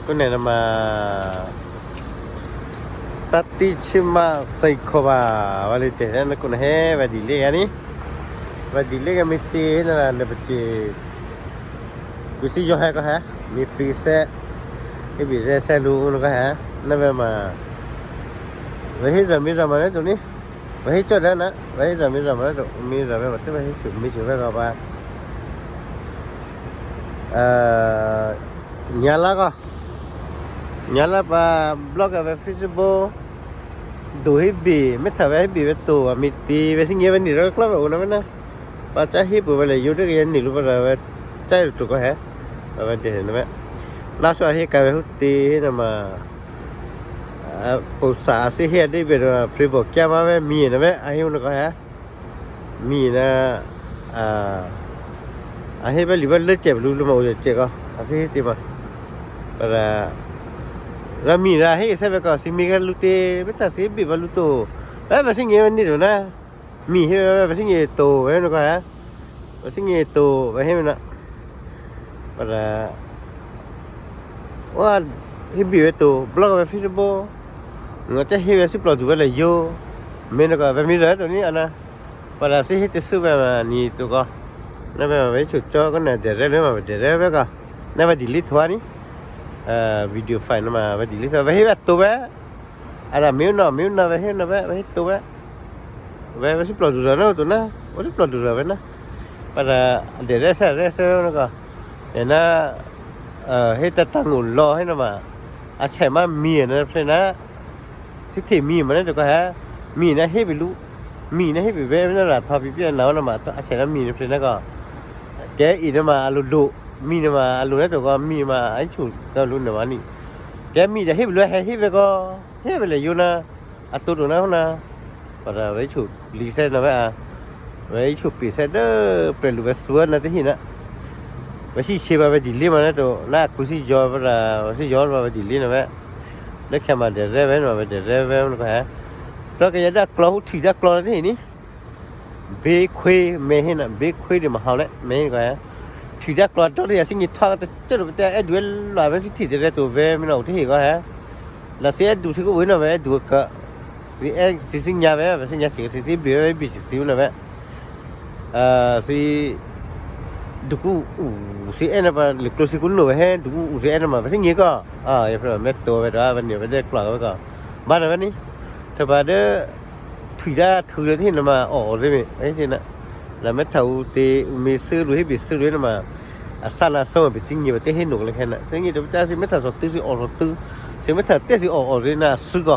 Aku na nama Tati Chima Saikhoba wali te na aku na he wadi le ani wadi le kami te na na bace kusi jo hai ko hai mi pise ibi re se lu no ko hai na be ma wahi rami ramane tu ni wahi cho da na wahi rami ramane tu mi rami mate wahi su mi su be ko ba. Nyala ko nyala pa blog a be Facebook do hibi me tha be hibi be to a mi ti be singe be ni ro kla be una be na pa cha hi pu be le yu de ke ni lu pa be cha to ko he be de na be la so hi ka be hu ti na ma po sa si he de be na pri bo kya ma be mi na be a hi una ko he ມີນະ ອາ ອາເຮັດແບບນີ້ມັນເລີຍເຈັບ ຫຼື ຫຼື ມາໂອເຈັບກໍອາຊິເຮັດຕິມາ ປະດາ ລະມີນະເຮັດໃສ່ໄປກໍຊິມີກັນລຸເຕ ເປັນຕາຊິບີບວ່າລຸໂຕ ແບບວ່າຊິເງຍນີ້ໂດນະ ມີເຮັດແບບວ່າຊິເງຍໂຕ ແບບນັ້ນກໍຮະ ວ່າຊິເງຍໂຕ ແບບເຮັດນະ ປະດາ ວ່າເຮັດບີບໄວ້ໂຕ ບລັອກໄວ້ຟີດບໍ່ ເງາະຈະເຮັດແບບຊິປອດຢູ່ໄວ້ລະໂຍ ແມ່ນກໍແບບມີເລີຍໂຕນີ້ອັນນະ Para si hiti suba ni tuko. Na ba ba chu cho ko na de re ma de re be ko. Na ba delete wa ni. Video file na ma ba delete wa he ba to ba. Ala mi no mi no ba he no ba ba he to ba. Ba ba si producer no to na. O si producer ba na. Para de re sa re sa no ko. E na he ta tangu lo he na ma. A che ma mi na pre na. ຊິເທມີມາແລ້ວກໍຫາ ມີນະເຮັດໄປລຸ ມີນະເຮັດໄປແວະນະລະ ພາປີເປຍນາວນະມາ ອາໄສນະມີນະເພນະກໍ ແກອີນະມາອາລຸລຸ ມີນະມາອາລຸນະຕົວກໍມີມາໄອຊຸກະລຸນະມານີ້ ແກມີຈະເຮັດໄປລຸ ໃຫ້ເຮັດໄປກໍເຮັດໄປເລີຍຢູ່ນະ ອາຕຸນນະນະ ປະດາໄວຊຸ ລີເຊັດນະແວະອາ ໄວຊຸປີເຊັດເດີ ເປັນລູເວສເວີນນະຕິຫິນະ ໄວຊິເຊບາໄວດີລີມານະໂຕ ນາກຸຊິຍອດປະດາ ໄວຊິຍອດວ່າໄວດີລີນະແວະ Déjame de rever, no, de rever, no, eh. Lo que ya da clo, ti da clo ni ni. Be kwe me hena, be kwe de ma hale, me ko eh. Ti da clo to ya singi tha ta che do te e du la me ti de to ve me no ti ko eh. La se du ti ko we no ve du ka. Si e si si nya ve, si nya si si be be si si no ve. ເອີ ຊິດຸກຸອຸຊິເອນະປາ ຫຼື ໂກຊິກຸໂນເວເຮ ດຸກຸອຸຊິເອນະມາ ປາຊິງເງກອ ອາ ຍາເພແມັດໂຕເວດາ ວັນນີ້ ວັນເດກລາວເວກອ ບານວັນນີ້ ທະບາເດ ທຸຍດາ ທຸຍດາທີ່ນະມາ ອອກເດເມ ໄອ້ຊິນະ ລະແມັດເທົາເຕ ອຸເມຊື ລຸເຮບິຊື ລຸນະມາ ອາຊານາໂຊ ເປັນຊິງເງ ປາເຕເຮນຸກ ລະແຄນະ ຊິງເງ ຕະປະຈາ ຊິແມັດເທົາ ສອດຕື້ ຊິອອກ ສອດຕື້ ຊິແມັດເທົາເຕ ຊິອອກ ອອກເດນາ ຊືກອ